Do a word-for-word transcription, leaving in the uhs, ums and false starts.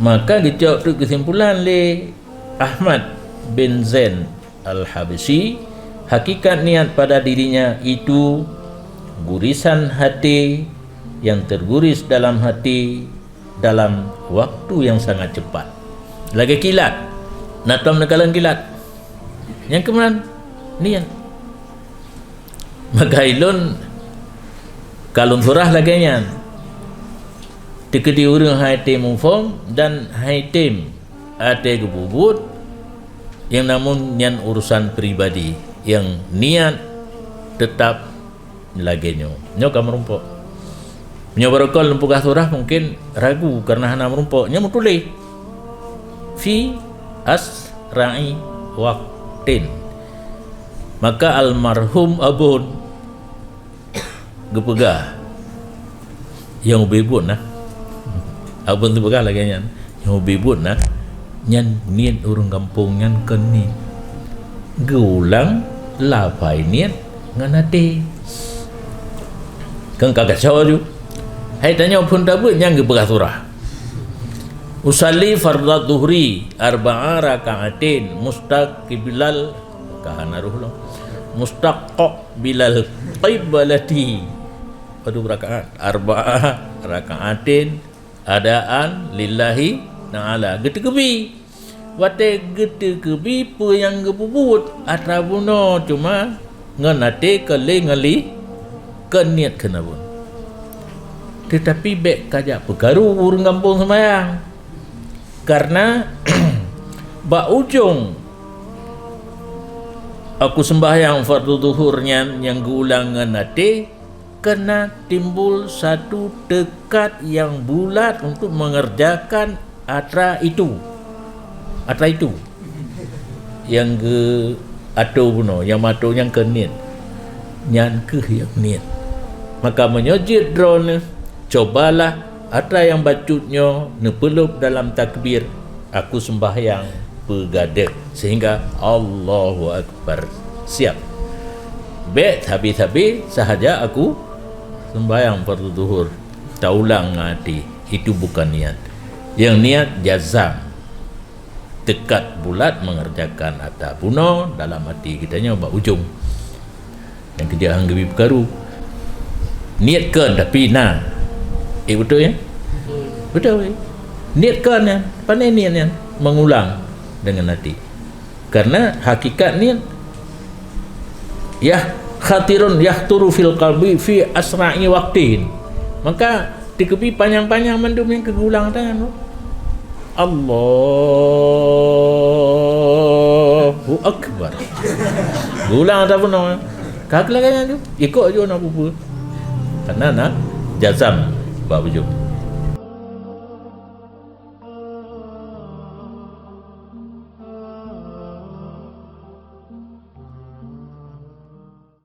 Maka geucok teuk keusimpulan lé Ahmad bin Zain Al-Habsyi, hakikat niat pada dirinya itu gurisan hati yang terguris dalam hati dalam waktu yang sangat cepat. Lagée kilat, na tom neukalon kilat. Nyang keumeunang niat. Maka ilôn kalon surah lagée nyan. Teukeudi ureuëng hai tém muphom dan hai tém até geububuet, yang namun nyan urusan pribadi, yang niat tetap lagée nyoe. Nyoe ka meurumpok. Nyoe barokon lôn peugah surah mungkin ragu karena hana meurumpok. Nyoe meutuléh. Fi asra'i waqtin. Maka almarhum Abon geupeugah, nyang ubé buet na. Abon teupeugah lagée nyan, nyang ubé buet na, nyan niet ureuëng gampông nyan kon niet. Geuulang lafai niet ngon até. Kan ka kacau aju. Hai tanyoe phon tabeuet nyang geupeugah surah. Usalli fardhu dhuhri arba'a raka'atin mustaqbilal, ka hana roh lom. Mustaqbilal qiblati. Padub rakaat? Arba'a raka'atin adaan lillahi ta'ala. Geuteukeubi. Watée geuteukeubi peue nyang geupeubuet atra bunoe, cuma ngon até keu lé ngon li-, keu niet keuneubon. Teutapi bék kajak peukaru ureuëng gampông seumayang. Karena bak ujong aku sembahyang fardu zuhur nyan nyang geuulang ngon até, keunan timbul satu teukat nyang bulat untuk mengerjakan atra itu. Atra itu nyang geuatô bunoe, nyang meuatô nyang keu niet. Nyan kheueh nyang niet. Maka meunyoe jeuet droeneueh, cobalah atra nyang bacut nyoe neupeuleueb dalam takbir, aku sembahyang peugadeuh, sehingga Allahu Akbar. Siap. Bék sabe-sabe sahaja aku sembahyang fardu zuhur, taulang ngon até, itu bukan niat. Nyang niet jazam, teukat bulat mengerjakan atra bunoe dalam até geutanyoe bak ujong. Nyang keujeuet han geubi peukaru. Niet kon, tapi na. Eh, beutôi, ya? Beutôi. Niet kon nyan. Pane niet nyan? Mengulang dengan até. Karena hakikat niet, yah, khatirun yahturu fil qalbi fi asra'i waqtin. Maka teukeubi panyang-panyang mandum nyang keu geuulang tangan tu. Allahu Akbar. Geuulang atra bunoe. Ka keu lagée nyan tu. Ikot jih na peue-peue. Karena na jazam bak ujong.